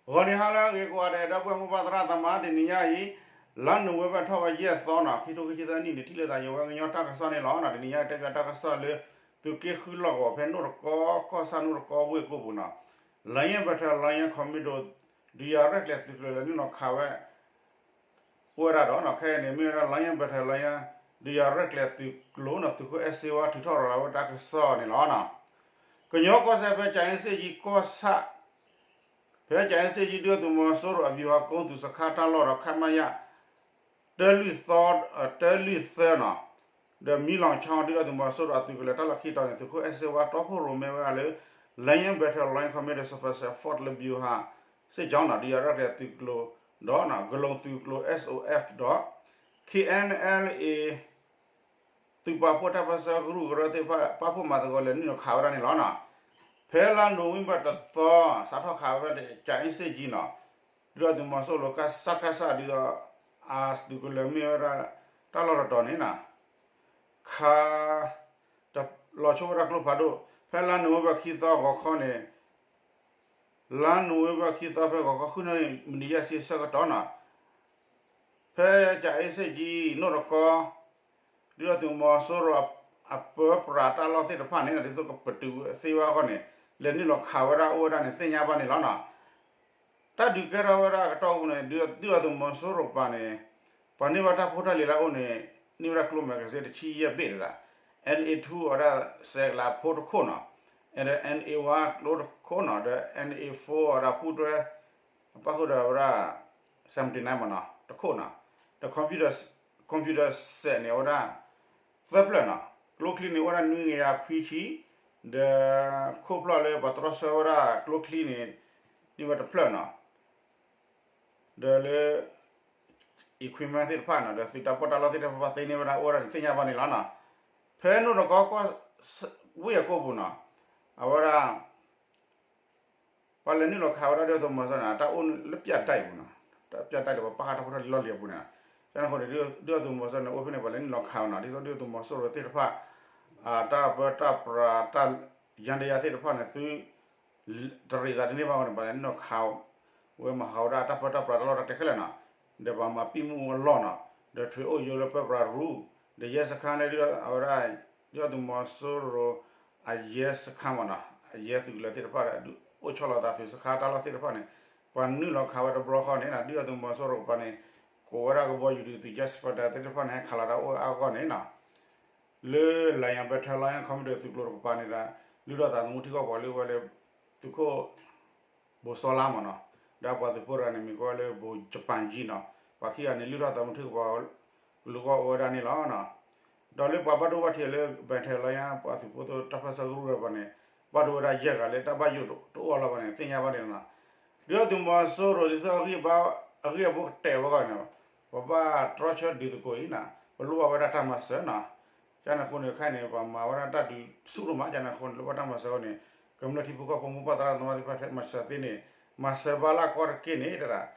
ဂီၤနံၤဟါလၢအဂ့ၤကိးဂၤဒဲး ဒီပုၢ်ဝဲၢ်မိၢ်ပၢ်သရၣ်သမါ တနံၤညါအံၤ လါနိၣ်ဝ့ဘၢၣ်ထီၣ်ဝဲယဲၢ်သီနီၤ ခံထိခံဆံသၢနံၣ်န့ၣ် ထံၣ်လိာ်သးယဝဲကညီတၢ်ကစီၣ်န့ၣ်လီၤ. တနံၤညါတဲပၠးတၢ်ကစီၣ်လၢ သုးက့ဃုလီၢ်ကဝီၤဖဲနိၣ်တကီ ကီၢ်ဆၣ်နိၣ်တကီဝ့ၢ်ကိပူၤနီၤ Lion Battalion Commando ဒုးယၤရဲၣ်ကျဲၤသုးကျိၤလၢနုာ်လီၤခးဝဲ အိၣ်ဝဲဒၣ်ဒီးနီၤ ခဲအံၤန့ၣ် မ့ၢ်ဝဲဒၣ် Lion Battalion ဒုးယၤရဲၣ်ကျဲၤသုးကျိၤနီၤ သုးခိၣ်အဲၣ်စ့ဝါထုးထီၣ်ရၤလီၤဝဲတၢ်ကစီၣ်န့ၣ်လီၤ. ကညီကီၢ်စဲၣ်ဖဲကၠၤအ့စ့ၣ်ကၠံကီၢ်ဆၣ် ဖဲကၠၤအ့စ့ၣ်ကၠံ ဒုၣ်ဒါသုးမီၤစိရိၤအဗျူဟာကုန်း သုးစခါတၢ်လီၢ်ဒီး ခမရ တၢလွံၢ်သီ တၢလွံၢ်သၢနီၤ ဒီးမံလီၤဆီ ဒုၣ်ဒါသုးမီၤစိရိၤအသုးကလၢၤတၢ်လီၢ်ခံတီၤန့ၣ် သုးခိၣ်အဲၣ်စ့ဝါတီခိၣ်ရိၣ်မဲဝဲဒၣ်လၢ Lion Battalion Commando Special Force လၢ ဗျူဟာစစ်ကြောင်း နီၤ ဒုးယၤရဲၣ်ကျဲၤသုးကျိၤ ဒီး ကလူးသုးကျိၤ S O F ဒီး K N L A သုးပာ်ဖှိၣ်တၢ်ပၢၢ်ဆၢကရူၢ်ကရၢသ့ၣ်တဖၣ် ပာ်ဖှိၣ်မၤသကိးလဲၤနုာ်လီၤခးဝဲဒၣ်န့ၣ်လီၤ. ဖဲလါနိၣ်ဝ့ဘၢၣ်တသီ စးထီၣ်ခးဝဲဒၣ်ကၠၤအ့စ့ၣ်ကၠံနီၤ ဒုၣ်ဒါသုးမီၤစိရိၤ ကစကစ ဒုးဒီး အသုးကလၢၤမ့ၢ်ဝဲဒၣ် တၢ်လီၢ်တတီၤန့ၣ်နီၤ ခး တလီၤဆီဝဲဒၣ်ကျိဖးဒိၣ် ဖဲလါနိၣ်ဝ့ဘၢၣ်ခံသီဂီၤခီန့ၣ် လါနိၣ်ဝ့ဘၢၣ်ခံသီဖဲဂီၤခီဃုနၣ်ရံၣ် မံးနံးယဲၢ်ဆံဆၢကတီၢ်နီၤ ဖဲကၠၤအ့စ့ၣ်ကၠံ နိၣ်တကီ ဒုၣ်ဒါသုးမီၤစိရိၤအပၢပြးတၢ်လီၢ်သ့ၣ်တဖၣ်န့ၣ် ဒ်သိးကပတုာ်သ့ဝဲအဂီၢ်န့ၣ် လဲၤနုာ်လီၤခးဝဲဒၣ်အိၣ်ဝဲဒၣ်န့ၣ် သ့ၣ်ညါဘၣ်န့ၣ်လီၤနီၤ. တၢ်ဒုးကဲထီၣ်ဝဲဒၣ်အကတီၢ်ပူၤန့ၣ် ဒုၣ်ဒါသုးမီၤစိရိၤကပၤန့ၣ် ပှၤန့ၢ်ဘၣ်တၢ်ဖိတၢ်လံၤလၢအအိၣ်န့ၣ် န့ၢ်ဝဲဒၣ်ကျိ magazine တဆံယဲၢ်ဘ့ၣ်တဒၣ် N A two အဝဲဒၣ် စဲးကလးဖိတခိၣ်နီၤ ဒီး N A one ကျိတခိၣ်နီၤ ဒီး N A four အဝဲဒၣ်ပူၣ်တွဲ ပၣ်ဃုာ်ဒီးဝဲဒၣ် seventy nine မနီၤ တခိၣ်နီၤ ဒီး computer computer set န့ၣ် အဝဲဒၣ် သၢဖျၢၣ်နီၤ ကျိချံန့ၣ် အိၣ်ဝဲဒၣ်နွံကယၤခွံဆံ ဒီး ခိၣ်ဖျီၣ်လၢပှၤတြီဆၢဝဲဒၣ်ကျိချံန့ၣ် န့ၢ်ဝဲတဖျၢၣ်နီၤ ဒီးလၢ equipment သ့ၣ်တဖၣ်နီၤ ဒီးသုးတၢ်ပီးတၢ်လီသ့ၣ်တဖၣ်သ့န့ၢ်ဝဲဒၣ်အိၣ်ဝဲဒၣ်န့ၣ် သ့ၣ်ညါဘၣ်န့ၣ်လီၤနီၤ. ဖဲနိၣ်တကီကီၢ် ဝ့ၢ်အကိပူၤနီၤ အဝဲဒၣ် ပှၤလဲၤနုာ်လီၤခးဝဲဒၣ်ဒုၣ်ဒါသုးမီၤစိရိၤန့ၣ် တၢ်အိၣ်လၢပၠၣ်ဒၣ်အံၤပူၤနီၤ တၢ်ပၠၣ်ဒၣ်အံၤဒီး ပှၤပာ်ဃာ်တၢ်ဖိတၢ်လံၤလီၢ်လံၤအပူၤန့ၣ် ကန့ၣ်အဃိန့ၣ် ဒုၣ်ဒါသုးမီၤစိရိၤန့ၣ် အိၣ်ဖဲန့ၣ် ပှၤလဲၤနုာ်လီၤခးဝဲနီၤ ဒ်သိးဒုၣ်ဒါသုးမီၤစိရိၤသ့ၣ်တဖၣ် တၢ်ပၢတၢ်ပြးတၢ် ယါဒယါသ့ၣ်တဖၣ်န့ၣ် သု တရံးသးတန့ၢ်ဘၣ်အဃိန့ၣ် ပှၤလဲၤနုာ်လီၤခးဝဲမၤဟးဂီၤဝဲဒၣ်တၢ်ပၢတၢ်ပြးတၢ်လီၢ်တၢ်ကျဲခဲလၢာ်နီၤ ဒီးပှၤမၤပံာ်မူအလီၢ်နီၤ ဒီးထွ့အိၣ်ယိလၢပၢပြးရူ ဒီးယဲစခါလၢ အဝဲဒၣ် ဒုၣ်ဒါသုးမီၤစိရိၤ အယဲစခါမနီၤ အယဲသုးကလၢၤသ့ၣ်တဖၣ်ဒီး အိၣ်ဆီလီၤသးသုးစခါတၢ်လီၢ်သ့ၣ်တဖၣ်န့ၣ် ပှၤနုာ်လီၤခးဝဲတဘျီဃီန့ၣ် ဒုၣ်ဒါသုးမီၤစိရိၤကပၤန့ၣ် ကိးဝဲဒၣ်ကဘီယူၤဒုးသုး jet fighter သ့ၣ်တဖၣ်န့ၣ် ဟဲခးလီၤတၢ်အိၣ်အါအဂီၢ်န့ၣ်နီၤ လၢ Lion Battalion Commando သုးကျိၤတကပၤန့ၣ်ဒီး လုၢ်ထီၣ်သးသမူထံကီၢ်ပှၤလၢဝဲလၢ သုးခိၣ် ဘိၣ်စီလါမနီၤ ဒီးပှၤသုးဖိတဂၤန့ၣ် မ့ၢ်ကီးလၢဘိၣ်ကပၣ်ကၠံနီၤ ပှၤခံဂၤန့ၣ် လုၢ်ထီၣ်သးသမူထံကီၢ်ပှၤ ကလုာ်ဂီၢ်အိၣ်ဝဲဒၣ်န့ၣ်လီၤ. ဒီးလၢပှၤဘၣ်ဒိဘၣ်ထံးလၢ Battalion ပှၤသုးဖိသ့ၣ်တၢ်ပၢဆှၢကရူၢ်တကပၤန့ၣ် ဘၣ်ဒိဝဲဒၣ်ယဲၢ်ဂၤလၢတၢ်ဘၣ်ယိၣ်တအိၣ်အလီၢ်ဘၣ်န့ၣ် သ့ၣ်ညါဘၣ်န့ၣ်လီၤ. ဒုၣ်ဒါသုးမီၤစိရိၤဒ်သိးအဂံၢ်အဘါ အဂံၢ်အဘါကတၢၢ်ဝဲအဂီၢ်န့ၣ် ပဘၣ်တြီဆၢဒုးသကိးအံၤနီၤ ပလိၣ်ဘၣ်ဝဲဒၣ်တၢ်မၤစၢၤနီၤ ကန့ၣ်အဃိန့ၣ် ခဲအံၤန့ၣ် ပှၤမၤဝဲဒၣ်တၢ်ဒုးဆူၣ်ဒိၣ်မး ကန့ၣ်အဃိန့ၣ် လိၣ်ဘၣ်တၢ်မၤစၢၤအဃိန့ၣ် ကမျၢၢ်ထံဖိကီၢ်ဖိမိၢ်ပၢ်သရၣ်သမါသ့ၣ်တဖၣ်ဖဲမၤစၢၤသ့န့ၣ် မၤစၢၤဘၣ်လၢကီၢ်တက့ၢ်န့ၣ်တဒၣ်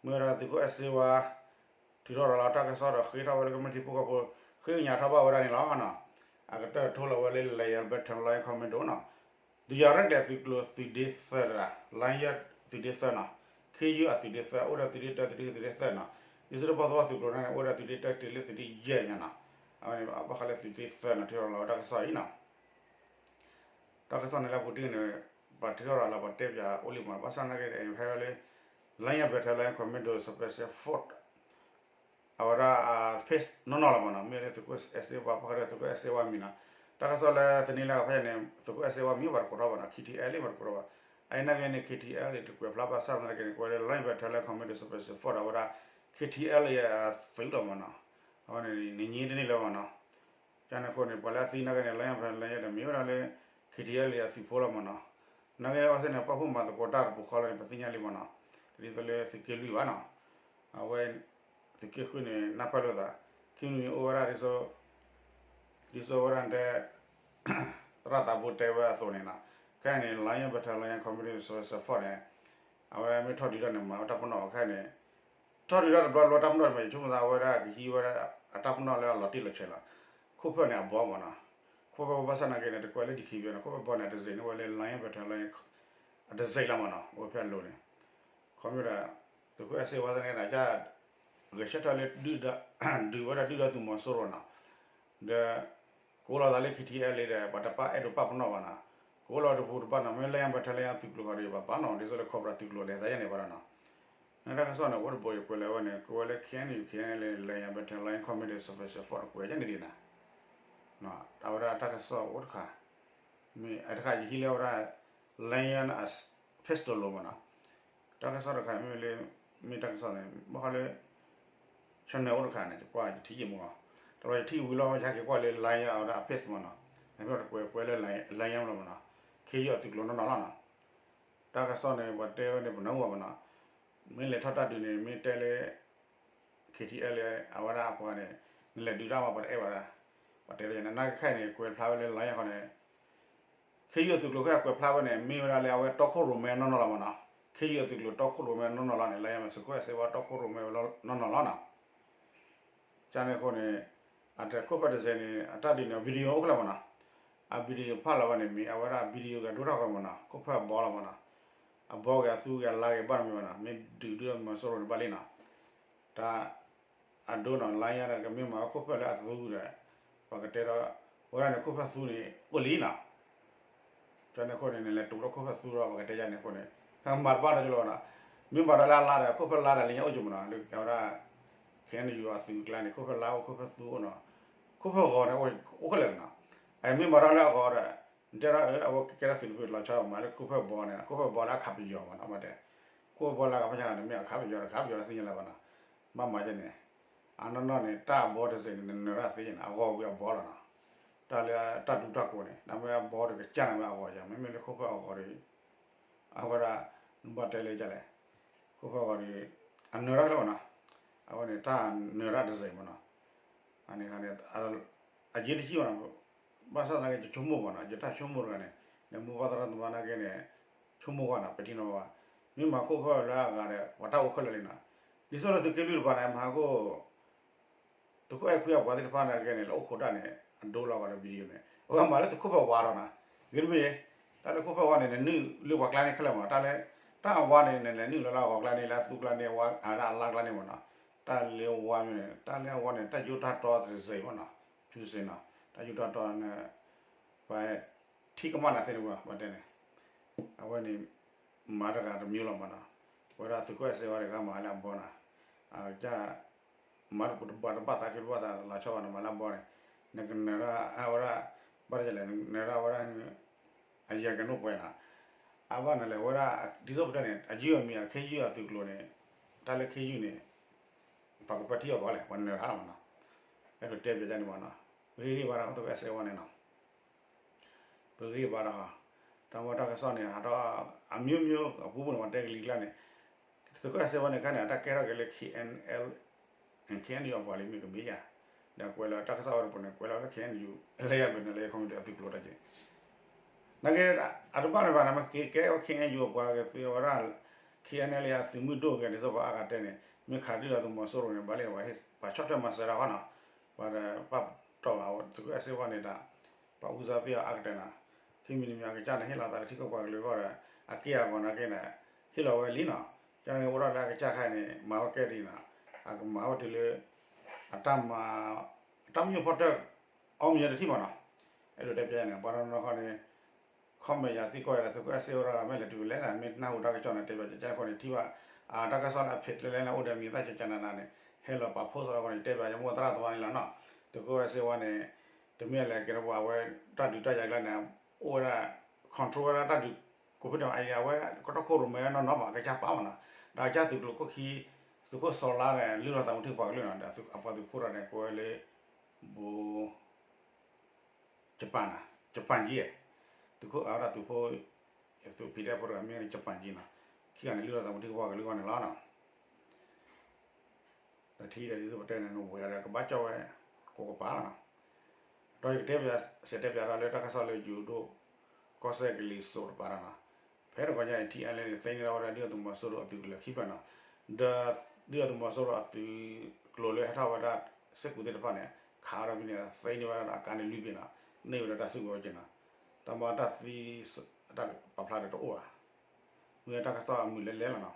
မ့ၢ်ဝဲဒၣ်သုးခိၣ်အဲၣ်စ့ဝါ ထုးထီၣ်ရၤလီၤတၢ်ကစီၣ်ဒီးဃ့ထီၣ်ဝဲလၢကမျၢၢ်ထံဖိကီၢ်ဖိ ဃ့ကညးထီၣ်ဘၣ်ဝဲဒၣ်န့ၣ်လီၤ. အကတၢၢ်ထိလီၤဝဲလၢ Lion Battalion Commando နီၤ ဒုးယၤရဲၣ်ကျဲၤသုးကျိၤသုးဒ့သၢတဒၣ် Lion သုးဒ့သၢနီၤ ခ့ယုၢ်အသုးဒ့သၢ အိၣ်ဒီးသုးဒ့တၢ သုးဒ့တၢ သုးဒ့သၢနီၤ ဒ်သိးလၢပီသဝီသုးကျိၤန့ၣ် အိၣ်ဒီးသုးဒ့တၢတုၤလၢသုးဒ့ယဲၢ်ညါနီၤ အဝဲန့ၣ်ဘၣ်ဃးလၢသုးဒ့သၢနီၤ ထုးထီၣ်လီၤဝဲတၢ်ကစီၣ်အံၤနီၤ တၢ်ကစီၣ်န့ၣ်လၢအပူၤတ့ၢ်န့ၣ် ပှၤထုးထီၣ်ရၤလီၤပှၤတဲပၠးအိၣ်လံမး ဘၣ်ဆၣ်သနာ်က့န့ၣ် ဟဲဝဲလၢ Lion Battalion Commando Special Force အဝဲဒၣ် page နီၢ်နီၢ်လီၤမးနီၤ မ့ၢ်လၢသုးခိၣ်အဲၣ်စ့ဝါ ပှၤဃးဒီးသုးခိၣ်အဲၣ်စ့ဝါမံၤနီၤ တၢ်ကစီၣ်လၢတနံၤလၢအဖဲန့ၣ် သုးခိၣ်အဲၣ်စ့ဝါမံၤဘၣ်တကိးထီၣ်ဘၣ်နီၤ K T L မးတကိးထီၣ်ဘၣ် အအံၤနာ်က့န့ၣ် K T L တကွဲးဖျါဘၣ်ဆၣ်သနာ်က့န့ၣ် ကွဲးလၢ Lion Battalion Commando Special Force အဝဲဒၣ် K T L အသုးလီၤမးနီၤ အဝဲန့ၣ် နညံတန့ၢ်လၢၤမးနီၤ ကန့ၣ်အဃိန့ၣ် ပှၤလၢအသံနာ်က့န့ၣ် Lion Battalion ဒီးမ့ၢ်ဝဲဒၣ်လၢ K T L အသုးဖိလီၤမးနီၤ နာ်က့အဝဲသ့ၣ်န့ၣ် ပာ်ဖှိၣ်မၤသကိးတၢ်တပူၤဃီလီၤန့ၣ် ပသ့ၣ်ညါလံမးနီၤ တဒ်သိးလၢသုးက့လွံၢ်ဘၣ်နီၤ အဝဲ သုးက့ဃုန့ၣ် နၢ်ပၢၢ်လိာ်သး ခံမံၤအိၣ်ဝဲဒၣ်ဒ်သိး ဒ်သိးဝဲဒၣ်တဲ သရၣ်သးဘိတဲဝဲအသိးန့ၣ်နီၤ ခဲအံၤန့ၣ် Lion Battalion Commando Special Force န့ၣ် အဝဲမ့ၢ်ထီၣ်ဒုးထီၣ်န့ၣ် မၤဝဲတၢ်ပနီၣ်ခဲအံၤန့ၣ် ထီၣ်ဒုးထီၣ်တဘျီဘျီတၢ်ပနီၣ်န့ၣ် မ့ၢ်ဆိကမိၣ်သးဝဲဒၣ်ကဟံးဝဲဒၣ်အတၢ်ပနီၣ်လၢအလီၤတံၢ်လီၤဆဲးလီၤ ခိၣ်ဖၢၣ်န့ၣ်အဘီမးနီၤ ခိၣ်ဖၢၣ်ဘၣ်ဆၣ်သနာ်က့န့ၣ် တကွဲးလၢ D K B A န့ၣ် ခိၣ်ဖၢၣ်ဘီန့ၣ် အတစ့းန့ၣ်ဝဲလၢ Lion Battalion အတစ့းလီၤမးနီၤ အိၣ်ဖဲအလိၤန့ၣ် ခီဖျိဒီး သုးခိၣ်အဲၣ်စ့ဝါသနာ်က့ဒီး က ဂဲၤဆၢထၢၣ်လၢ ဒုးဝဲဒၣ်ဒုၣ်ဒါသုးမီၤစိရိၤနီၤ, ဒီး ကိးလီၤသးလၢ ခံထံၣ်အဲလ့ဒီး ပှၤတပာ်အဲၣ်ဒိးပာ်ပနီၣ်ဘၣ်နီၤ, ကိးလီၤတပူၤတပာ်နီၤ, မ့ၢ်လၢညါ battalion သုးကျိၤဃီဒီး ပှၤပာ်နီၣ်ဒ်သိးလၢ Cobra သုးကျိၤလဲၤသးယါန့ၣ်ဘၣ်ဒီးနီၤ, တၢ်ကစီၣ်န့ၣ် အိၣ်တဘိယူၢ် ကွဲးလၢဝဲန့ၣ် ကွဲးဝဲလၢ KNU KNLA Lion Battalion Commando Special Force ကွဲးယါန့ၣ်ဒ်နီၤ, အဝဲဒၣ်တၢ်ကစီၣ်အိၣ်တခါ, မ့ၢ်အတခါယဟံးလၢအဝဲဒၣ် Lion အ page တလိၤမနီၤ, တၢ်ကစီၣ်တခါန့ၣ် မ့ၢ်လၢ မ့ၢ်တၢ်ကစီၣ်န့ၣ် ဘၣ်ဃးလၢ channel အိၣ်တခါန့ၣ် ယကွၢ်ယထံၣ်ယမူလီၤ, တဘျီယထံၣ်ဝံၤလီၤ ယဟဲက့ၤကွၢ်လၢ Lion အဝဲဒၣ်အ page မနီၤ, အဖဲတကွဲးကွဲးလၢ Lion လီၤမနီၤ, ခ့ယုၢ်အသုးကျိၤနီၢ်နီၢ်လီၤနီၤ, တၢ်ကစီၣ်န့ၣ် ပှၤတဲဝဲန့ၣ် ပနၢ်ဟူဘၣ်မနီၤ, မ့ၢ်လဲၤထီၣ်တၢ်ဒုးန့ၣ် မ့ၢ်တဲလၢ KTLA အဝဲဒၣ်အပှၤန့ၣ် နလဲၤဒုးတၢ်မး ပှၤတအဲၣ်ဝဲဒၣ်, ပှၤတဲဒ်န့ၣ် နာ်က့ခဲအံၤန့ၣ် ကွဲးဖျါဝဲလၢ Lion ဃီန့ၣ် ခ့ယုၢ်အသုးကျိၤခဲအံၤကွဲးဖျါဝဲန့ၣ် မ့ၢ်ဝဲဒၣ်လၢအဝဲတီခိၣ်ရိၣ်မဲနီၢ်နီၢ်လီၤမနီၤ, ခ့ယုၢ်အသုးကျိၤတီခိၣ်ရိၣ်မဲနီၢ်နီၢ်လီၤန့ၣ် Lion သုးခိၣ်အဲၣ်စ့ဝါတီခိၣ်ရိၣ်မဲဝဲနီၢ်နီၢ်လီၤနီၤ, ကန့ၣ်အဃိန့ၣ် အတၢ်ခိၣ်ဖဲတစဲးန့ၣ် အတၢ်ဒုးန့ၣ် video အိၣ်ခဲလၢာ်မနီၤ, အ video ဖးလီၤဝဲန့ၣ် မ့ၢ်အဝဲဒၣ် video ဂ့ၤဒိၣ်ထီၣ်ဃီမနီၤ, ခိၣ်ဖဲအဘီလီၤမနီၤ, အဘီဂ့ၤအသူဂ့ၤအလါဂ့ၤဘၣ်တမံၤမနီၤ, မ့ၢ်ဒုးဒုးမီၤစိရိၤန့ၣ်ဘၣ်လံနီၤ, တၢ် အဒိနီၤ Lion ဒီးကမ့ၢ်မၤဝဲခိၣ်ဖဲလၢအသူဒီး ပှၤကတဲဒီး ဝဲဒၣ်န့ၣ်ခိၣ်ဖဲသူန့ၣ် အိၣ်လံနီၤ, ကန့ၣ်အဃိန့ၣ် နလဲၤတူးထီၣ်ခိၣ်ဖဲသူဒီး ပှၤကတဲယါန့ၣ်အဃိန့ၣ် ဟဲမၤတဘၣ်ဒီးကလီၤနီၤ, မ့ၢ်မၤတၢ်လၢအလါဒီး ခိၣ်ဖဲလါဒီး လၢညါအိၣ်က့ၤမနီၤ, လၢအဝဲဒၣ် KNU အသုးကျါန့ၣ် ခိၣ်ဖဲလါအိၣ် ခိၣ်ဖဲသူအိၣ်နီၤ, ခိၣ်ဖဲဂီၤန့ၣ် အိၣ်ခဲလၢာ်နီၤ, အမ့ၢ်မၤတၢ်လၢအဂီၤဒီး နတဲဒၣ်အဝဲကဲဒၣ်သုးတဖုလီၤဆီမးလၢခိၣ်ဖဲဘီန့ၣ် ခိၣ်ဖဲဘီလၢအခးပယီၤမနီၤ, မ့ၢ်တဲ ခိၣ်ဖဲဘီလၢအခးပယီၤန့ၣ် မ့ၢ်အခးပယီၤဒီး ခးပယီၤဒီးသ့ၣ်ညါလၢၤဘၣ်နီၤ, ဘၣ်မၤကဲန့ၣ် အနီၢ်နီၢ်န့ၣ် တၢ်အဘီတစဲးန့ၣ် နနၢၤတၢ်သ့န့ၣ် အဂီၤဝံၤအဘီလီၤနီၤ, တၢ်လၢတၢ်ဒူတၢ်ကိးန့ၣ် နမ့ၢ်အဘီဒီးကစၢ်န့ၣ်မ့ၢ်အဂီၤယါ မ့မ့ၢ်လၢခိၣ်ဖဲအဂီၤဒီး အဝဲဒၣ် နဘၣ်တဲလၢကလဲၣ်, ခိၣ်ဖဲအဂီၤဒီး အနၢၤတၢ်ကလၢၤဘၣ်နီၤ, အဝဲန့ၣ် တၢ်နၢၤတၢ်တစဲးမနီၤ, အန့ၣ်ခါန့ၣ် အယ့တဆံဘၣ်နီၤ, ဘၣ်ဆၣ်သနာ်က့ ယဆိကမိၣ်မနီၤ, ယတၢ်ဆိကမိၣ်တဂၤန့ၣ် နမိၢ်ပၢ်သရၣ်သမါနာ်က့န့ၣ် ဆိကမိၣ်ကွၢ်နီၤ ပထံၣ်နီၤဘၣ်, မ့ၢ်မၤခိၣ်ဖဲလၢအဂၤဒီး ပှၤတၢ်အိၣ်ခဲလၢာ်လံနီၤ, ဒ်သိးလၢသုးက့လွံၢ်တပၤန့ၣ် မၤဟးခိၣ် သုးခိၣ်အဲၣ်ခွံအပှၤသ့ၣ်တဖၣ်နာ်က့န့ၣ် လၢအိၣ်ခိးတၢ်န့ၣ် အဒိလီၤဂာ်ဒီး video န့ၣ် အဝဲမၤလၢသုးခိၣ်ဖဲဝါဒီးနီၤ, ဂ့ၤတမ့ၢ်, တၢ်လၢခိၣ်ဖဲဝါန့ၣ် နနုာ်လၢပှၤကျါန့ၣ်ခဲလၢာ်မး, တၢ်လၢ တၢ်အဝါန့ၣ် နလဲၤနုာ်လၢလၢဂီၤကျါန့ၣ် လၢအသူကျါန့ၣ် ဝါအါဒၣ်အလါကျါန့ၣ်မးနီၤ, တၢ်လၢဝါမ့ၢ်န့ၣ် တၢ်လၢအဝါန့ၣ် တၢ်ယိၣ်တၢ်တီတစဲးမးနီၤ, ဖြူစ့နီၤ, တၢ်ယိၣ်တၢ်တီန့ၣ် ပှၤထံၣ်ကမၣ်နၤသ့ၣ်တဖၣ် ပှၤတဲန့ၣ် အဝဲန့ၣ် မၤတဂၤတမံၤလီၤမးနီၤ, ဝဲဒၣ်သုးခိၣ်အဲၣ်စ့ဝါတဂၤမၤလၢအဘီနီၤ, အကစၢ် မၤတပူၤတဘၣ်တဘၣ်သးက့တဘၣ်သးလီၤဆီဘၣ်နီၤ, မၤလၢအဘီန့ၣ် နကနၢၤဒၣ်အဝဲဒၣ် ဘၣ်တလဲၣ် နကနၢၤဒၣ်ဝဲဒၣ် အယၤကနိၣ်ပှဲၤနီၤ, အဘၣ်နလဲၣ် ဝဲဒၣ် ဒ်သိးပတဲန့ၣ် အယုၢ်အမံၤအခ့ယုၢ်အသုးကျိၤန့ၣ် တၢ်လၢခ့ယုၢ်န့ၣ် ပှၤကပၢထံအီၣ်ကီးလဲၣ် ပှၤနၢၤတၢ်လီၤမးနီၤ, အဲၣ်ဒိးတဲပျးယါန့ၣ်မးနီၤ, ပဂ့ၢ်ဂ့ၢ်ဘါထီၣ်သုးခိၣ်အဲၣ်စ့ဝါန့ၣ်နီၤ ပဂ့ၢ်ဘါထီၣ်ဃီ, တၢ်မ့ၢ်တၢ်ကစီၣ်န့ၣ် ဟးထီၣ် အမျိုးမျိုး အပူၤပူၤန့ၣ် ပှၤတဲကလံၤကျါန့ၣ်, သုးခိၣ်အဲၣ်စ့ဝါန့ၣ် ခါန့ၣ် အတၢ်ကဲထီၣ်က့ၤလၢ KNL, KNU အပှၤလံမ့ၢ်ကမ့ၢ်ယါ, ဒီးကွဲးလီၤတၢ်ကစီၣ်ဝဲတပူၤန့ၣ် ကွဲးလီၤလၢ KNU လၢယၤပ့ၤန့ၣ်လၢယ committee အသုးကျိၤတၢ်က့ၤ နာ်က့ အတဘၣ်န့ၣ်ဘၣ်န့ၣ် မ့ၢ်ကဲ KNU အပှၤကသ့ဝဲဒၣ် KNLA အသုးမုၢ်ဒိၣ်က့ၤန့ၣ် ဒ်သိးပှၤအါဂၤတဲန့ၣ် မ့ၢ်ခးဒုၣ်ဒါသုးမီၤစိရိၤန့ၣ် ဘၣ်လံန့ၣ် ပှၤဆီၣ်ထွဲမၤစၢၤတၢ်ဃီနီၤ, ပှၤဒီးပာ်တီၢ်ဘၣ် သုးခိၣ်အဲၣ်စ့ဝါန့ၣ်ဒၣ် ပှၤအူစၢ်ပ့ၢ်အီၤအါကတၢၢ်နီၤ, ခံမံၤတမံၤအကစၢ်န့ၣ် ဟ့ၣ်လီၤသးလၢထံကီၢ်ပှၤကလုာ်အဂီၢ်ဒီး အက့ၢ်အဂီၤနာ်က့န့ၣ် ဟ့ၣ်လီၤဝဲလံနီၤ, ကန့ၣ်အိၣ်ဒၣ်လၢအကစၢ်ခါန့ၣ် မၤဝဲကဲဒ်နီၤ, အကမၤဝဲတုၤလၢ အတၢ်မၤ အတၢ်မညိၣ်ဖီတၢၣ် အီၣ်မ့ၢ်ယါတထံၣ်မးနီၤ, အဲၣ်ဒိးတဲပျးန့ၣ် ပှၤတနီၤနီၤဃီန့ၣ် comment ယၤသံကွၢ်ယၤဒီး သုးခိၣ်အဲၣ်စ့ဝါရၣ် မ့ၢ်လဲၤတုၤလဲၣ်န့ၣ် မ့ၢ်နၢ်ဟူတၢ်ကစီၣ်န့ၣ် တဲပျးကကဲဃိန့ၣ် ထံၣ်ဘၣ် တၢ်ကစီၣ်လၢအဖျါတလဲလဲန့ၣ် အိၣ်ဒီးမံၤသၣ်ကကနၤနၤန့ၣ် ဟဲလီၤပာ် post အဃိန့ၣ် တဲပျးယမိၢ်သရၣ်သမါန့ၣ်လီၤနီၤ, သုးခိၣ်အဲၣ်စ့ဝါန့ၣ် တမ့ၢ်အလဲၤကဲထီၣ်ပှၤအဝဲ တၢ်ဒုးတၢ်ယၤကျါန့ၣ် အိၣ်ဝဲဒၣ် control ဝဲဒၣ်တၢ်ဒုး ကိးဖုဒဲး အဝဲ ကတီၢ်ခိၣ်ရိၣ်မဲနီၢ်နီၢ်မး အကစၢ်ပာ်မးနီၤ, ဒီးအကစၢ်သုးကျိၤခိၣ်ခံ သုးခိၣ်စီၤလါန့ၣ် လုၢ်ထီၣ်သးမူထံပှၤကလုာ်နီၤ ဒီးအပှၤသုးဖိတဂၤန့ၣ် ကိးဝဲလၢ ဘိ Japan နီၤ Japan ကံ သုးခိၣ်အဝဲဒၣ်သုးဖိ သုးဖံးဒဲးဖိတဂၤမ့ၢ် Japan ကံနီၤ, ခံဂၤန့ၣ် လုၢ်ထီၣ်သးမူထံပှၤကလုာ်အဂီၢ်န့ၣ်လီၤနီၤ. ဒီးထံဒီးဒ်သိးပတဲန့ၣ် နဝဲဒီးကဘၣ်ကၠီၣ်ဝဲ ကိးကပၤလီၤနီၤ. ဒီးယကတဲပျး စဲးတဲပျးဒီးလၢတၢ်ကစီၣ်လၢယိၤဒိၣ် ကီၢ်စဲၣ်ကလံၤစိးတပၤဒီးနီၤ, ဖဲတဂီၤညါအံၤ ထံအဲလဲန့ၣ် သ့န့ၢ်ဝဲဒၣ်ဒုၣ်ဒါသုးမီၤစိရိၤအသုးကလၢၤခံဖျၢၣ်နီၤ, ဒီးဒုၣ်ဒါသုးမီၤစိရိၤအသုးကျိၤလၢဟဲထီၣ်ဝဲဒၣ် စ့ၢ်ကူးသ့ၣ်တဖၣ်န့ၣ် ခးဒီးဖဲန့ၣ် သ့န့ၢ်ဝဲဒၣ်အကါန့ၣ်လွံၢ်ဘ့ၣ်နီၤ, န့ၢ်ဝဲဒၣ်တၢ်စုကဝဲၤက့ၤနီၤ, တၢ်မၤတၢ်သံ တၢ်ပာ်ဖျါဒီးတအိၣ်ဘၣ်, မ့ၢ်တၢ်ကစီၣ်အမုာ်လဲၤလဲၤလီၤနီၤ.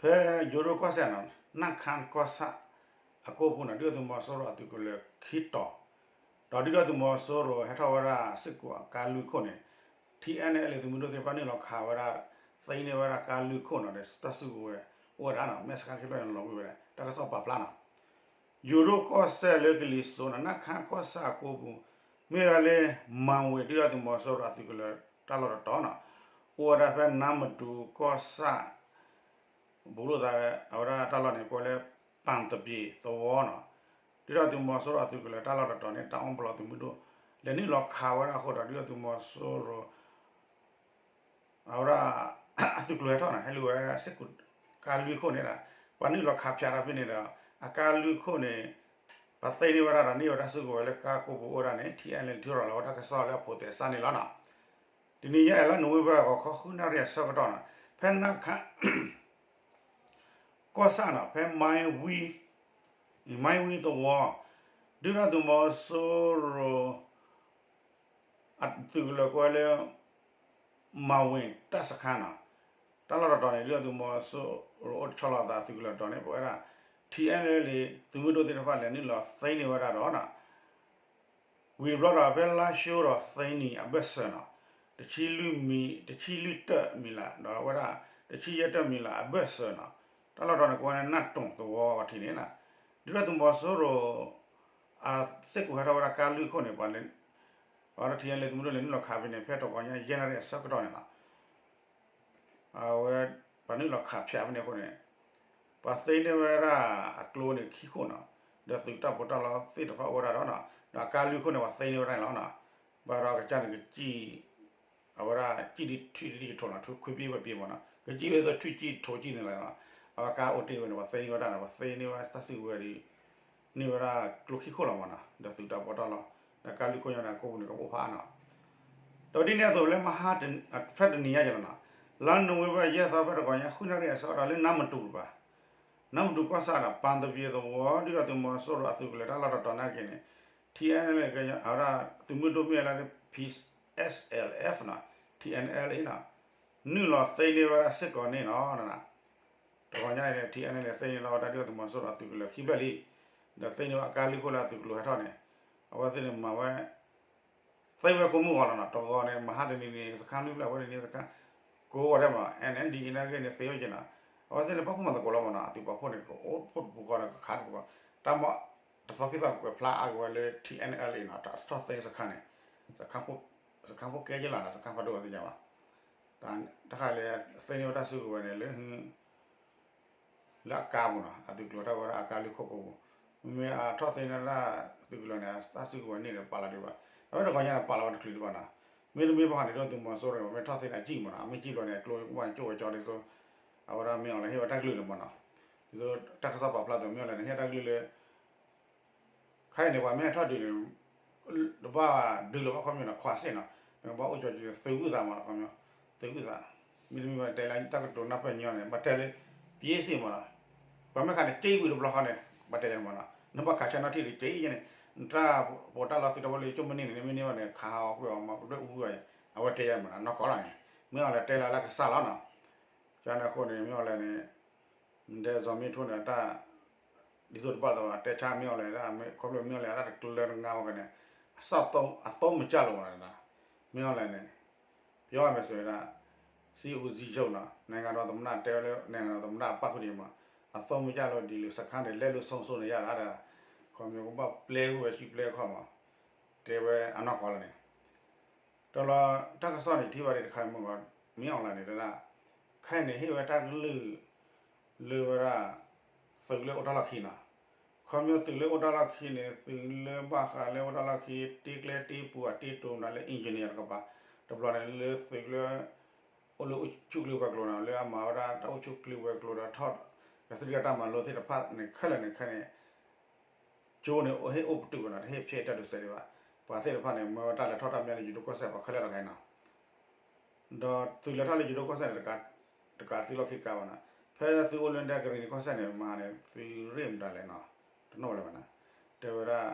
ဖဲယိၤဒိၣ်ကီၢ်စဲၣ်နီၤ နၢ်ခါကီၢ်ဆၣ်အကိၢ်ပူၤနီၤ ဒုၣ်ဒါသုးမီၤစိရိၤအသုးကလၢၤခံတီၤ, ဒီးဒုၣ်ဒါသုးမီၤစိရိၤဟဲထီၣ်ဝဲဒၣ်စ့ၢ်ကီးအကါလွံၢ်ခိၣ်န့ၣ် ထံအဲၣ်အဲၣ်လ့ၣ်သုးမုၢ်ဒိၣ်သ့ၣ်တဖၣ်နုာ်လီၤခးဝဲဒၣ် သ့န့ၢ်ဝဲဒၣ်ကါလွံၢ်ခိၣ်နီၤ ဒီးတၢ်စုကဝဲၤအိၣ်ဝဲဒၣ်နီၤ မဲာ်ဆှးခံဖျၢၣ်န့ၣ်လီၤဝံၤဝဲဒၣ် တၢ်ကစီၣ်ပာ်ဖျါနီၤ ယိၤဒိၣ်ကီၢ်စဲၣ်လၢကလံၤစိးနီၤ နၢ်ခါကီၢ်ဆၣ်အကိၢ်ပူၤ မ့ၢ်ဝဲဒၣ်လၢ မၤဝ့ၤ ဒုၣ်ဒါသုးမီၤစိရိၤအသုးကလၢၤတၢ်လီၢ်တတီၤနီၤ အိၣ်ဝဲဒၣ်ဖဲနါမတူၤကီၢ်ဆၣ် ဘူးလိာ်သး အဝဲဒၣ်တၢ်လီၢ်န့ၣ် ကိးဝဲလၢ ပၣ်သပ့ၤသဝီနီၤ, ဒုၣ်ဒါသုးမီၤစိရိၤအသုးကလၢၤတၢ်လီၢ်တတီၤန့ၣ် တၢ်အီၣ်ပလီၢ်သုးမုၢ်ဒိၣ် လဲၤနုာ်လီၤခးဝဲဒၣ်အဃိဒီး ဒုၣ်ဒါသုးမီၤစိရိၤ အဝဲဒၣ် အသုးကလၢၤဟဲထီၣ်န့ၣ် ဟဲလူၤဝဲစ့ၢ်ကီး ကါလွံၢ်ခိၣ်န့ၣ်ဒီး ပှၤနုာ်လီၤခးဖၠးထီၣ်ဖဲန့ၣ်ဒီး အကါလွံၢ်ခိၣ်န့ၣ် ပှၤသ့န့ၢ်ဝဲဒၣ်ဒီးန့ၢ်ဝဲတ၁ၤစုကဝဲၤလၢကါကိၢ်ပူၤအိၣ်ဝဲဒၣ်န့ၣ် ထံအဲၣ်အဲၣ်လ့ၣ်ထုးထီၣ်လီၤဝဲတၢ်ကစီၣ်လၢအဖိးသဲးစးန့ၣ်လီၤနီၤ. တနံၤညါအံၤလၢ November ဂီၤခီဃုနၣ်ရံၣ်အဆၢကတီၢ်နီၤ ဖဲနၢ်ခါ ကီၢ်ဆၣ်နီၤ ဖဲ မါဝံ မါဝံသဝီ ဒုၣ်ဒါသုးမီၤစိရိၤ အသုးကလၢၤကိးဝဲလၢ မၤဝ့ၤတၢ်စခါနီၤ, တၢ်လီၢ်တတီၤန့ၣ် ဒုၣ်ဒါသုးမီၤစိရိၤအိၣ်တဆီလီၤသးသုးကလၢၤတတီၤန့ၣ် ပဝဲဒၣ် ထံအဲၣ်အဲၣ်လ့ၣ် သုးမုၢ်ဒိၣ်သ့ၣ်တဖၣ်လဲၤနုာ်လီၤသ့န့ၢ်ဝဲဒၣ်ဒီးနီၤ ဝံၤတဘျီဒီး ဖဲလါၡိဒီးသ့န့ၣ်အဘၢၣ်စၢၤနီၤ, တဆံလွံၢ်မံ, တဆံလွံၢ်တၢၢ်မံၤလး ဒီးဝဲဒၣ် တဆံယဲၢ်တၢၢ်မံၤလးအဘၢၣ်စၢၤနီၤ, တၢ်လီၢ်တတီၤန့ၣ် ကိးဝဲန့ၣ် နၢ်တိၣ်သဝီအထံးန့ၣ်နီၤ, ဒုၣ်ဒါသုးမီၤစိရိၤ အစ့ၢ်ကီးဟဲထီၣ်ဝဲဒၣ်ကါလွံၢ်ခိၣ်န့ၣ် ပှၤ ပှၤဒီးထံအဲၣ်အဲၣ်လ့ၣ်သုးမုၢ်ဒိၣ်လဲၤနုာ်လီၤခးဖဲန့ၣ် ဖဲတဂီၤညါယဲၢ်နၣ်ရံၣ်အဆၢကတီၢ်န့ၣ်လီၤ. အဝဲ ပှၤနုာ်လီၤခးဖၠးဖဲန့ၣ်အဃိန့ၣ် ပှၤသ့န့ၢ်ဝဲဒၣ်အကျိန့ၣ်ခံခိၣ်နီၤ, ဒီးသုးတၢ်ပီးတၢ်လီသ့ၣ်တဖၣ်အိၣ်ဝဲဒၣ်ဒီးနီၤ, ဒီးအကါလွံၢ်ခိၣ်န့ၣ် ပှၤသ့န့ၢ်ဝဲဒၣ်န့ၣ်လီၤနီၤ, ဘၣ်ဒီးကစၢ်န့ၣ်ကစံၣ် အဝဲဒၣ်စံၣ်ဒ်ထွံၣ်ဒ်ယထိၣ်နီၤ, ထွံၣ်ခွံပံပှဲၤပံမ့ၢ်နီၤ, ကစံၣ်ဝဲဒၣ်ထွံၣ်စံၣ်ဒ်ထိၣ်စံၣ်န့ၣ်လီၤနီၤ, အဝဲကါအိၣ်တ့ၢ်ဝဲန့ၣ် ပှၤသ့န့ၢ်ဝဲဒၣ်န့ၣ် ပှၤသ့န့ၢ်ဝဲတၢ်စုကဝဲၤဒ် န့ၢ်ဝဲဒၣ်ကျိခံခိၣ်လီၤမ့ၢ်နီၤ, ဒီးသုးတၢ်ပီးတၢ်လီ, ဒီးကါလွံၢ်ခိၣ်ညါန့ၣ် အကိၣ်ပူၤန့ၣ် ကအိၣ်ဖးအါနီၤ, ဒီးဒ်န့ၣ်အသိးလၢမဟါ ဖဲတနံၤညါယဲၢ်လီၤနီၤ, လါနိၣ်ဝ့ဘၢၣ်ယဲၢ်သီဖဲတဂီၤညါဃုနၣ်ရံၣ်အဆၢကတီၢ်လၢနါမတူၤတပၤ, နါမတူၤကီၢ်ဆၣ်ဒီး ပၣ်သပ့ၤသဝီ ဒုၣ်ဒါသုးမီၤစိရိၤအသုးကလၢၤတၢ်လီၢ်တတီၤနာ်က့န့ၣ် ထံအဲၣ်အဲၣ်လ့ၣ် အဝဲဒၣ်သုးမုၢ်ဒိၣ်မ့ၢ်လၢ P S L F နီၤ, T N L A နီၤ, နုာ်လီၤသ့န့ၢ်ဝဲဒၣ်စ့ၢ်ကီးန့ၣ်လီၤ. တဂီၤညါအံၤန့ၣ် ထံအဲၣ်အဲၣ်လ့ၣ်သ့န့ၢ်လီၤဝဲဒၣ်ဒုၣ်ဒါသုးမီၤစိရိၤအသုးကလၢၤခံဖျၢၣ်လံ, ဒီးသ့န့ၢ်ဝဲအကါလွံၢ်ခိၣ်လၢအသုးကလၢၤဟဲထီၣ်န့ၣ်, အဝဲသ့ၣ်န့ၣ်မၤဝဲ သ့ဝဲကိးမုၢ်ဂီၤလီၤနီၤ, တဂီၤန့ၣ် မဟါတနံၤန့ၣ် စခါလွံၢ်ဖျၢၣ် အဝဲတနံၤစခါ ကိးဂီၤဒဲးမး N N D A နာ်က့န့ၣ် သ့ဝဲက့ၤနီၤ, အဝဲသ့ၣ်န့ၣ် ပာ်ဖှိၣ်မၤသကိးလီၤမ့ၢ်နီၤ, အသုးပာ်ဖှိၣ်န့ၣ် ကအိၣ်ဖှိၣ်တပူၤဃီဒီး ကခးတပူၤဃီ, တၢ်မ့ၢ် တသီခံသီကွဲးဖျါအါက့ၤဝဲလၢ T N L A နီၤ, တၢ်ထီၣ်သ့စခါန့ၣ်, စခါဖိကဲက့ၤလီၤနီၤ, စခါဖးဒိၣ်ဝဲသ့ၣ်ညါဘၣ်, တၢ်တခါလၢ သ့န့ၢ်ဝဲတၢ်စုကဝဲၤန့ၣ်လၢ လၢအကါပူၤနီၤ, အသုးကလၢၤထီၣ်ဝဲဒၣ်အကါလွံၢ်ခိၣ်ကိးပူၤ, မ့မ့ၢ်အထီၣ်သ့န့ၢ်ဒၣ်သုးကလၢၤန့ၣ် တၢ်စုကဝဲၤန့ၣ်ဒီးပာ်လီၤဒံးဘၣ်, အဝဲတဂီၤညါန့ၣ် ပာ်လီၤဝဲတချုးဒံးဘၣ်နီၤ, မ့တမ့ၢ်ဘၣ်ဃးန့ၣ် ဒုၣ်ဒါသုးမီၤစိရိၤန့ၣ် မ့ၢ်ထီၣ်သ့န့ၣ် အစံၣ်မ့ၢ်နီၤ, အမ့ၢ်စံၣ်ဘျီန့ၣ် အကျိဝဲကအိၣ်ဝဲကၠိဝဲကၠီဒ်သိး အဝဲဒၣ်မ့ၢ်အီၤလဲၣ်ဟ့ၣ်ဝဲတၢ်ကလုၢ်န့ၣ်မ့ၢ်နီၤ, ဒ်သိးတၢ်ကစီၣ်ပာ်ဖျါအသိး မ့ၢ်အီၤလဲၣ်န့ၣ် ဟ့ၣ်တၢ်ကလုၢ်လၢ ခဲအံၤန့ၣ် ပှၤမ့ၢ်ဟဲထီၣ်ဒုးန့ၣ် တဘၣ်ဒုးလၢၤဘၣ်ခီပညီနီၤ, ခွါစ့ၢ်နီၤ, နကဘၣ်အိၣ်ကၠီကၠီ သုးဝံၣ်သးမ့ၢ်နီၤ, ခီပညီ သုးဝံၣ်သး, မ့တမ့ၢ်ဘၣ်တဲလၢတၢ်ကတိၤနၢ်ပၢၢ်ညီန့ၣ် ဘၣ်တဲလၢ ပယ့ၢ်စ့ၢ်မ့ၢ်နီၤ, ပှၤမ့ၢ်ခးန့ၣ် က့ဝံၤတဘျီဃီန့ၣ် ဘၣ်တဲယၤမ့ၢ်နီၤ, နဘၣ်ခးဆၢနီၣ်ထံၣ်ဒီးက့ယဲန့ၣ်, နတၢ်ပီးတၢ်လီသုးတၢ်ဖိလၢကၠိမ့ၢ်န့ၢ်န့ၣ် နမ့ၢ်န့ၢ်ဘၣ်န့ၣ် ခးဟးဂီၤကွံာ်အီၤမ့ၢ် ပဒွဲၣ်အူဝံၤအီၤ, အဝဲတဲယၤမ့ၢ်နီၤ, နီၢ်ကီၢ်လီၤန့ၣ် မ့ၢ်အီၤလဲၣ်တဲလၢလၢကစၢ်လီၤနီၤ, ကန့ၣ်အဃိန့ၣ် မ့ၢ်အီၤလဲၣ်န့ၣ် နတဲစီၤမ့ထိန့ၣ် တၢ် ဒ်သိးတဘၣ်သးဘၣ် တဲဆါမ့ၢ်အီၤလဲၣ် ခီဖျိမ့ၢ်အီၤလဲၣ် တၢ်တကျၢၤတငါဝဲကန့ၣ် အစၢ်အသိမုၢ်ကၢ်လိာ်မ့ၢ်နီၤ, မ့ၢ်အီၤလဲၣ်န့ၣ် ပြောရမယ်ဆိုရင် စစ်ဦးစီးချုပ်နီၤ နိုင်ငံတော်သမ္မတတဲဝဲလၢ နိုင်ငံတော်သမ္မတအပၣ်ဃုာ်ဒံးမး အသိမုၢ်ကၢ်လိာ်ဒ်လၢစခါန့ၣ် လဲလိာ်ဆိမိၣ်ဆိန့ၣ်ယါဒၣ် ခီမ့ၢ်ကဘၣ်ပျဲဃုာ်ဝဲဆံပျဲခီမး တဲဝဲအနီၢ်ကီၢ်လီၤန့ၣ် တလီၤတၢ်ကစီၣ်န့ၣ် ထံၣ်ဘၣ်ဒံးတခါမုၢ်ဂီၤ မ့ၢ်အီၤလဲၣ်န့ၣ် တဒၣ် ခဲအံၤန့ၣ် ဟ့ၣ်ဝဲတၢ်ကလုၢ် လၢဝဲဒၣ် သုးလၢအိၣ်တၢ်လီၢ်ခံနီၤ. ခီမ့ၢ်သုးလၢအိၣ်တၢ်လီၢ်ခံန့ၣ် သုးလၢဘၣ်ဃးလၢအိၣ်တၢ်လီၢ်ခံ တ့ကျဲတ့ပူၤ အတ့တိၤမတၤလၢ engineer တကပၤ တဘျီန့ၣ် လၢသုးလၢ အိၣ်လၢအိၣ်ဆူၣ်ကျၢၢ်ဝဲၤကျိၤနီၤ လၢအမၤဝဲဒၣ်တၢ်အိၣ်ဆူၣ်ကျၢၢ်ဝဲၤကျိၤဒီးထီၣ် ကသံၣ်ကတၢ်မၤလိသ့ၣ်တဖၣ်န့ၣ် ခဲလၢာ်န့ၣ်ခဲန့ၣ် ကၠိန့ၣ် ဟ့ၣ်အိၣ်ပတုာ်ဝဲနီၤ တဟ့ၣ်ဖျဲးတၢ်ဒုးစဲးဒံးဘၣ်. ပှၤသ့ၣ်တဖၣ်န့ၣ် မၢဝဲတၢ်လဲၤထီၣ်တၢ်မၤလၢယိၤဒိၣ်ကီၢ်စဲၣ်ပှၤခဲလၢာ်တဂၤအံၤနီၤ. ဒီးသုးလဲၤထီၣ်လၢယိၤဒိၣ်ကီၢ်စဲၣ်န့ၣ် တကးသုးလီၢ်ခံကါဘၣ်နီၤ. ဖဲသုးအိၣ်လၢဒဲကရံၣ်နံၤကီၢ်စဲၣ်န့ၣ် မၤန့ၣ် သုးရ့ၣ်မတၤလဲၣ်နီၤ တနီၣ်ဝဲလၢၤဘၣ်နီၤ. တဲဝဲဒၣ်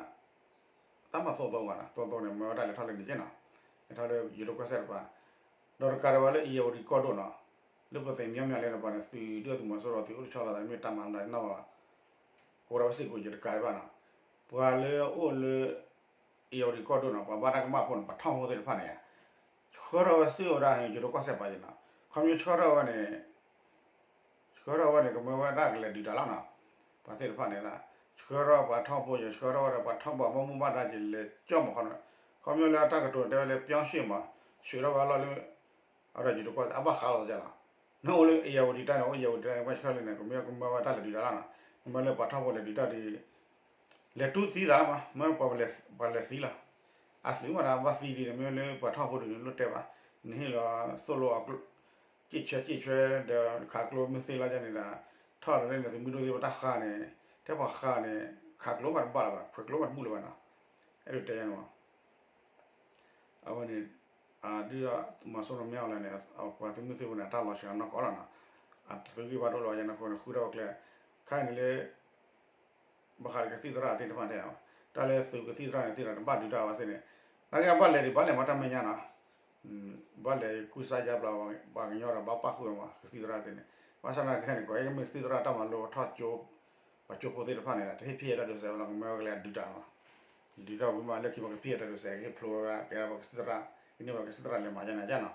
တၢ်မၤသိသိဝဲနီၤ သိသိန့ၣ် မၢဝဲတၢ်လဲၤထီၣ်လၢန့ၣ်က့နီၤ. လဲၤထီၣ်လၢယိၤဒိၣ်ကီၢ်စဲၣ်တပၤ ဒီးတကးဒံးဘၣ်လၢအံၤယဝတံၣ်ကီၢ်ဒိၣ်နီၤ. လၢပသ့ၣ်မညီမညီလၢန့ၣ် ပှၤန့ၣ်သုးဒုၣ်ဒါသုးမီၤစိရိၤသုးအိၣ်တဆီလီၤသး မ့ၢ်တၢ်မၤမတၤနီၢ်ဘၣ်, ကိးဒီးဝဲစ့ၢ်ကီးယတကးဒံးဘၣ်နီၤ, ပှၤလၢအအိၣ်လၢ အ့ၣ်ယၣ်ဝတံၤကီၢ်ဒိၣ်နီၤ ပှၤဘၣ်တၢ်ကမၣ်ဖိန့ၣ် ပှၤထီၣ်ဖိသ့ၣ်တဖၣ်န့ၣ် ဆှၢထီၣ်ဝဲစုဝဲဒၣ် ယိၤဒိၣ်ကီၢ်စဲၣ်ပာ်က့ၤနီၤ, ခီဖျိဆှၢထီၣ်ဝဲန့ၣ် ဆှၢထီၣ်ဝဲန့ၣ် ကမၢဝဲဒၣ်ကလဲၤဒုးတၢ်လီၤနီၤ, ပှၤသ့ၣ်တဖၣ်န့ၣ်ဒၣ် ဆှၢထီၣ်ပှၤထီၣ်ဖိယဲ ဆှၢထီၣ်ဝဲဒီးပှၤထီၣ်ဘၣ်မီၢ်မူဘၣ်ဒါက့ၤလဲၤကၠီၣ်မးခီနီၤ, ခီဖျိလၢအတၢ်ကတိၤတဲဝဲလၢ ပြောင်းရွှေ့ မး, ရွှေ့ထီၣ်ဝဲအလီၢ်လၢ အဝဲဒၣ်ယိၤဒိၣ်ကီၢ်စဲၣ်အဘၣ်ဃးလီၤကဲလီၤ, နအိၣ်လၢအ့ၣ်ယၣ်ဝတံၤတၢ်န့ၣ် အိၣ်အ့ၣ်ယၣ်ဝတံၤတၢ်န့ၣ် ပှၤဆှၢလၢန့ၣ် ကမၢကမၢဝဲတၢ်လဲၤဒုးတၢ်လီၤနီၤ, ကမၢလၢပှၤထီၣ်ဖိလဲၤဒုးတၢ်ဒုး လဲၤတူၢ်သံသးလီၤမး မ့ၢ်ပှၤလဲၤသံလီၤ, အသုးမးဒီးဘၣ်သံဒ်န့ၣ် မ့ၢ်လၢပှၤထီၣ်ဖိဒုးန့ၣ် လိၣ်တဲဘၣ်, နဟ့ၣ်လီၤသိၣ်လိအကျိ က့ၣ်ဆွဲက့ၣ်ဆွဲဒီးခးကျိမ့ၢ်သ့လီၤယဲန့ၣ်ဒီး ထီၣ်လီၤလၢန့ၣ် သုးမုၢ်ဒိၣ်သ့ၣ်ပတၢ်ဃါန့ၣ် ထဲပှၤဃါန့ၣ် ခးကျိမးတဘၣ်လၢၤဘၣ် ခွဲးကျိမးတဘူၣ်လၢၤဘၣ်နီၤ, အဲၣ်ဒိးတဲယဲန့ၣ်မး အဝဲန့ၣ် ဒုၣ်ဒါသုးမီၤစိရိၤမ့ၢ်အီၤလဲၣ်န့ၣ် ပှၤသုးမုၢ်သံၣ်ဘိန့ၣ် အတၢ်လီၤဆှၢနီၢ်ကီၢ်လီၤနီၤ, အသုးဂံၢ်ဘါဒိၣ်လီၤယဲန့ၣ်အဃိန့ၣ် ဃုထီၣ်ဝဲကျဲ ခဲအံၤန့ၣ်လၢ ဘၣ်ဃးဒီးကသံၣ်သရၣ်သ့ၣ်တဖၣ်တဲ, တၢ်လၢသုးကသံၣ်သရၣ်န့ၣ်သ့ဒီးတဘၣ်ဒုးတၢ်ဝဲသ့ၣ်န့ၣ်, နာ်က့ဘၣ်လဲၤဒံးဘၣ်လဲၤမၤတၢ်မဲာ်ညါနီၤ, ဘၣ်လဲၤကူစါယါဘျီ ပှၤကညီဒီးဘၣ်ပၣ်ဃုာ်မး ကသံၣ်သရၣ်သ့ၣ်န့ၣ်, ဘၣ်ဆၣ်သနာ်က့ခဲအံၤန့ၣ် ကီးအံၤကမ့ၢ်ကသံၣ်သရၣ်တၢ်မၤလိထီၣ်ကၠိ ပှၤကၠိဖိသ့ၣ်တဖၣ်န့ၣ်ဒီး တဟ့ၣ်ဖံးအတၢ်ဒိးစဲးဝဲလီၤ ကမၢဝဲကလဲၤဒုးတၢ်မး, ဒုးတၢ်ဝံၤမးလၢခံမးကဖံးအတၢ်ဒိးစဲး ကဟ့ၣ်ဖျိဝဲဒၣ် ကဲဒၣ်ပှၤကသံၣ်သရၣ် ကန့ၢ်ဘၣ်ကသံၣ်သရၣ်လဲၤမၤယါန့ၣ်ယါနီၤ,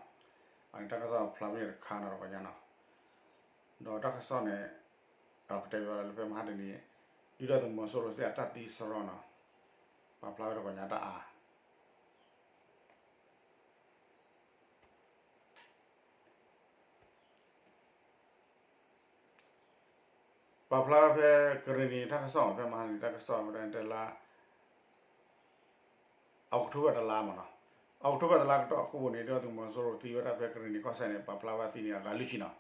အန့ၣ်တၢ်ကစီၣ်ဖျါဖဲန့ၣ်တခါနီၤတဂီၤညါနီၤ, ဒီးတၢ်ကစီၣ်န့ၣ် ကတဲဘၣ်လၢဖဲမဟါတနံၤ ဒုၣ်ဒါသုးမီၤစိရိၤသ့ၣ်အတၢ်သံစရီနီၤ, ပာ်ဖျါဝဲတဂီၤညါတၢ်အါ ပာ်ဖျါဝဲဖဲကရ့ၣ်နံၤတၢ်ကစီၣ်မး ဖဲမဟါတနံၤတၢ်ကစီၣ်ဝဲဒၣ်တဲလၢ October တလါမးနီၤ, October တလါကတီၢ်အခိၣ်ပူၤန့ၣ် ဒုၣ်ဒါသုးမီၤစိရိၤသံဝဲဒၣ်ဖဲကရ့ၣ်နံၤကီၢ်စဲၣ်န့ၣ် ပာ်ဖျါဝဲအသံန့ၣ်အဂၤလွံၢ်ဆံနီၤ,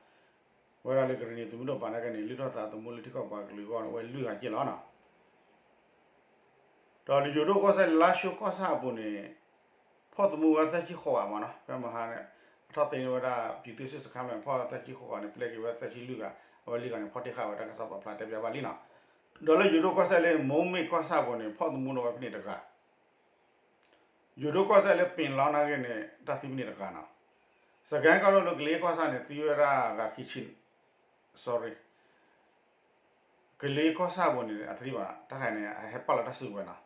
ဝဲဒၣ်လၢကရ့ၣ်နံၤသုးမုၢ်ဒိၣ်ပာ်နာ်က့န့ၣ် လုၢ်ထီၣ်သးသမူလၢထံကီၢ်ပှၤကလုာ်အဂီၢ်န့ၣ် အိၣ်ဝဲလွံၢ်ဂၤက့ၢ်လီၤနီၤ ဒီးလၢယိၤဒိၣ်ကီၢ်စဲၣ်လါၡိကီၢ်ဆၣ်အပူၤန့ၣ် ဖီၣ်သမူဝဲသၢဆံဃိးဂၤမးနီၤ, ဖဲမဟါန့ၣ် အထီၣ်သ့န့ၢ်ဝဲဒၣ် ပြည်သူ့စစ်စခန်း ဖီၣ်သၢဆံဃိးဂၤန့ၣ် ပျဲက့ၤဝဲသၢဆံလွံၢ်ဂၤ, အဝဲလွံၢ်ဂၤန့ၣ် ဖီၣ်တ့ၢ်ဃာ်ဝဲတၢ်ကစီၣ်ပာ်ဖျါတဲပၠးဘၣ်လံနီၤ, ဒီးလၢယိၤဒိၣ်ကီၢ်စဲၣ်လၢ မိၢ်မ့ၢ်ကီၢ်ဆၣ်အပူၤန့ၣ် ဖီၣ်သမူဒီးဝဲဖဲန့ၣ်တဂၤ ယိၤဒိၣ်ကီၢ်စဲၣ်လၢပ့ၤလီနာ်က့န့ၣ် တၢ်သံဖဲန့ၣ်တဂၤနီၤ, စကဲကီၢ်ဒိၣ်လၢကလ့ကီၢ်ဆၣ်န့ၣ် သံဝဲဒၣ်ဂၤခံဆံ, sorry, ကလ့ကီၢ်ဆၣ်အပူၤန့ၣ် အသံဘၣ် တၢ်ခါန့ၣ် အဟဲပာ်လီၤတၢ်စုကဝဲၤနီၤ,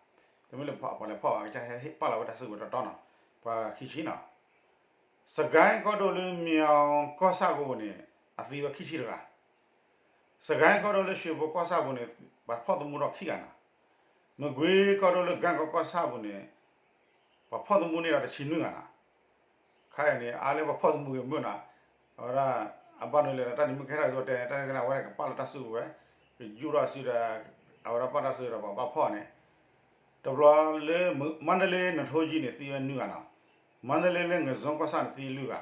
တမ့ၢ်လၢပှၤလဲၤဖီၣ်ဘၣ် ကဟဲပာ်လီၤဝဲတၢ်စုကဝဲၤတီတီနီၤ, ပှၤခံဆံနီၤ, စကဲကီၢ်ဒိၣ်လၢမၠီၤကီၢ်ဆၣ်အပူၤန့ၣ် အသံဝဲခံဆံတဂၤ စကဲကီၢ်ဒိၣ်လၢရွှေဘိကီၢ်ဆၣ်အပူၤန့ၣ် ပှၤဖီၣ်သမူဒီးခံဂၤနီၤ, မကွ့ၤကီၢ်ဒိၣ်လၢကၣ်ကီကီၢ်ဆၣ်အပူၤန့ၣ် ပှၤဖီၣ်သမူန့ၣ်ဒီးတဆံနွံဂၤနီၤ, ခါအံၤန့ၣ် အါလၢပှၤဖီၣ်သမူဂ့ၤမုၢ်နီၤ, အဝဲဒၣ် အဘၣ်နုၤလဲၣ်ဒီး တၢ်န့ၣ်မ့ၢ်ကဟဲထီၣ်အသိးတဲ တၢ်န့ၣ်ကနၣ်ဝဲန့ၣ် ကပာ်လီၤတၢ်စုကဝဲၤ, ကယူၢ်ထီၣ်စုဒီး အဝဲဒၣ်ပာ်တၢ်စုဒီးပှၤဘၣ်ဖီၣ်န့ၣ်, တဘျီလၢ မန္တလေး နထိကြီးန့ၣ် သံဝဲနွံဂၤနီၤ, မန္တလေး လၢ ငဇုံကီၢ်ဆၣ်န့ၣ် သံလွံၢ်ဂၤ,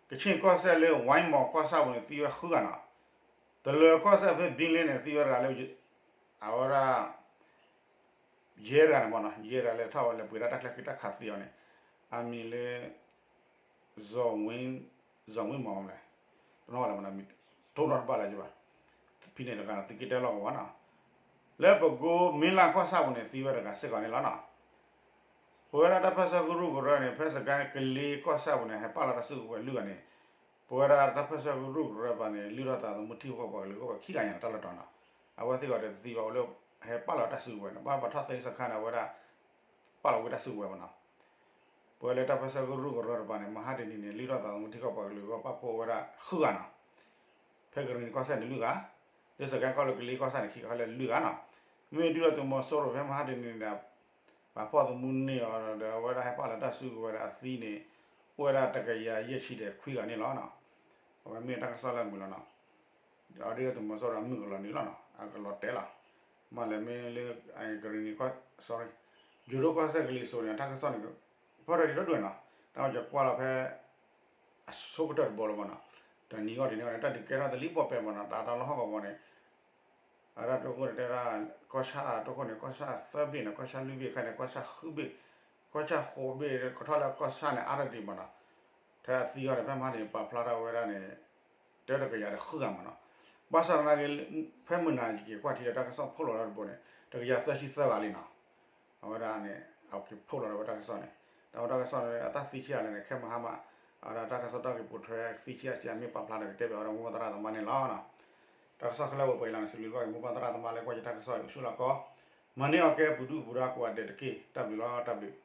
ကချ့ၣ်ကီၢ်စဲၣ်လၢ ဝဲမီၤကီၢ်ဆၣ်ပူၤန့ၣ် သံဝဲဃုဂၤနီၤ, တလၢၤကီၢ်စဲၣ်ဖဲဘံလ့န့ၣ် သံဝဲတဂၤလၢ အဝဲဒၣ် ယဲၢ်တဂၤန့ၣ်မးနီၤ, ယဲၢ်တဂၤလၢထီၣ်ဝဲလၢပှ့ၤဒၣ်တၢ်ချၢဃံတၢ်ခးသံအီၤန့ၣ်, အမံၤလၢ ဇော်ဝင်း, ဇော်ဝင်းမောင် မးလဲၣ်, တနီၣ်ဝဲလၢမးနီၤ, တိၢ်နီၣ်တဘၣ်လၢၤဘၣ်, ဖဲန့ၣ်တဂၤန့ၣ် သုးက့တဲလီၤကဝီၤနီၤ, လၢပကိမ့လၢ်ကီၢ်ဆၣ်ပူၤန့ၣ် သံဝဲတဂၤစ့ၢ်ကီးန့ၣ်လီၤနီၤ, ပဝဲဒၣ်တၢ်ပၢၢ်ဆၢကရူၢ်ကရၢန့ၣ် ဖဲစကဲကလ့ကီၢ်ဆၣ်ပူၤန့ၣ် ဟဲပာ်လီၤတၢ်စုကဝဲၤလွံၢ်ဂၤန့ၣ်, ပဝဲဒၣ်တၢ်ပၢၢ်ဆၢကရူၢ်ကရၢပှၤန့ၣ် လုၢ်ထီၣ်သးသမူထံဖိကီၢ်ဖိပှၤကလုာ်အိၣ်ဝဲခံဂၤညါန့ၣ် တၢ်လီၢ်တတီၤနီၤ, အဝဲသ့ၣ်ဂီၤဒီးသံဘၣ်အိၣ်လၢ ဟဲပာ်လီၤတၢ်စုကဝဲၤန့ၣ် ဘၣ်ပှၤထီၣ်သ့စခါန့ၣ် အဝဲဒၣ် ပာ်လီၤဝဲတၢ်စုကဝဲၤမးနီၤ, ပဝဲလၢတၢ်ပၢၢ်ဆၢကရူၢ်ကရၢတပၤန့ၣ် မဟါတနံၤန့ၣ် လုၢ်ထီၣ်သးသမူထံကီၢ်ပှၤကလုာ်အဂီၢ် ပာ်ဖှိၣ်ဝဲဒၣ်ဃုဂၤနီၤ, ဖဲကရ့ၣ်နံၤကီၢ်စဲၣ်န့ၣ်လွံၢ်ဂၤ, လၢစကဲကီၢ်လၢကလ့ကီၢ်ဆၣ်န့ၣ် ခံဂၤလၢလွံၢ်ဂၤနီၤ, မ့ၢ်ဒုၣ်ဒါသုးမီၤစိရိၤဖဲမဟါတနံၤန့ၣ်ဒီး ပာ်ဖှိၣ်သမူန့ၢ်အီၤဒီးအဝဲဒၣ်ဟဲပာ်လီၤတၢ်စုကဝဲၤဒီးအသံန့ၣ် အိၣ်ဝဲဒၣ်တကယၤယဲၢ်ဆံဒီးခွံဂၤန့ၣ်လီၤနီၤ, အဝဲမ့ၢ်တၢ်ကစီၣ်လၢအမုာ်လီၤနီၤ, ဒီးဒုၣ်ဒါသုးမီၤစိရိၤအမုၢ်ကလီၤနုာ်လီၤနီၤ အကလီၤတဲာ်လီၤ, မ့ၢ်လဲၣ်မ့ၢ်လၢ ကရ့ၣ်နံၤကီၢ် sorry, ယိၤဒိၣ်ကီၢ်စဲၣ်ကလံၤစိးန့ၣ် တၢ်ကစီၣ်န့ၣ် ဖီၣ်ထီၣ်ဒံးဒီဒူၣ်နီၤ, တၢ်ကစီၣ်ကွၢ်လီၤဖဲ အဆိကတၢၢ်တဘီလၢၤမးနီၤ, တနံၤဂီၢ်တနံၤဂီၢ်န့ၣ် တၢ်ဒုးကဲထီၣ်တလံၤပီၣ်ပဲၣ်မးနီၤ, တၢ်တၢ်လီၢ်ဟီၣ်ကဝီၤန့ၣ် အတၢ်တိခိၣ်န့ၣ်တဲဒၣ် ကီၢ်ဆၣ်တိခိၣ်န့ၣ် ကီၢ်ဆၣ်သၢဘ့ၣ်န့ၣ် ကီၢ်ဆၣ်လွံၢ်ဘ့ၣ်ခါန့ၣ် ကီၢ်ဆၣ်ဃုဘ့ၣ်, ကီၢ်ဆၣ်ဃိးဘ့ၣ် ကထီၣ်လၢကီၢ်ဆၣ်န့ၣ် အါတက့ၢ်မးနီၤ, ထဲအသံဂီၢ်န့ၣ် ဖဲမဟါန့ၣ် ပာ်ဖျါထီၣ်ဝဲဒၣ်န့ၣ် တၢတကယၤဒီးဃုဂၤမးနီၤ, ဘၣ်ဆၣ်သနာ်က့ ဖဲမုၢ်နၤယက့ၤကွၢ်ထံဒီး တၢ်ကစီၣ်ဖီၣ်လီၤလၢတဘိန့ၣ် တကယၤသၢဆံသၢဂၤလံနီၤ, အဝဲဒၣ်န့ၣ် အက့ၤဖီၣ်လီၤဒီးဝဲတၢ်ကစီၣ်န့ၣ် တၢ်ဝဲတၢ်ကစီၣ်န့ၣ် အတၢ်သံဆံးဂၤလၢန့ၣ် ခဲမဟါမး အဝဲဒၣ်တၢ်ကစီၣ်တၢ်ဂ့ၢ်ပိာ်ထွဲသံဆံးအါဆံးအါ မ့ၢ်ပာ်ဖျါဒီးကတဲဘၣ်ဝဲဒၣ်မိၢ်ပၢ်သရၣ်သမါန့ၣ်လီၤ. တၢ်ကစီၣ်ခဲလၢာ်ဝဲပှဲၤလီၤန့ၣ် စံးဘျုးဘၣ်က့ၤမိၢ်ပၢ်သရၣ်သမါလၢကွၢ်ယတၢ်ကစီၣ်အံၤ အိၣ်ဆူၣ်လီၤကီ မၤန့ၢ်အီၣ်ကဲပူၤဒုၣ်ပူၤဒါကိးဂၤဒဲးတက့ၢ်. တၢ်ဘျုးလီၤ တၢ်ဘျုး.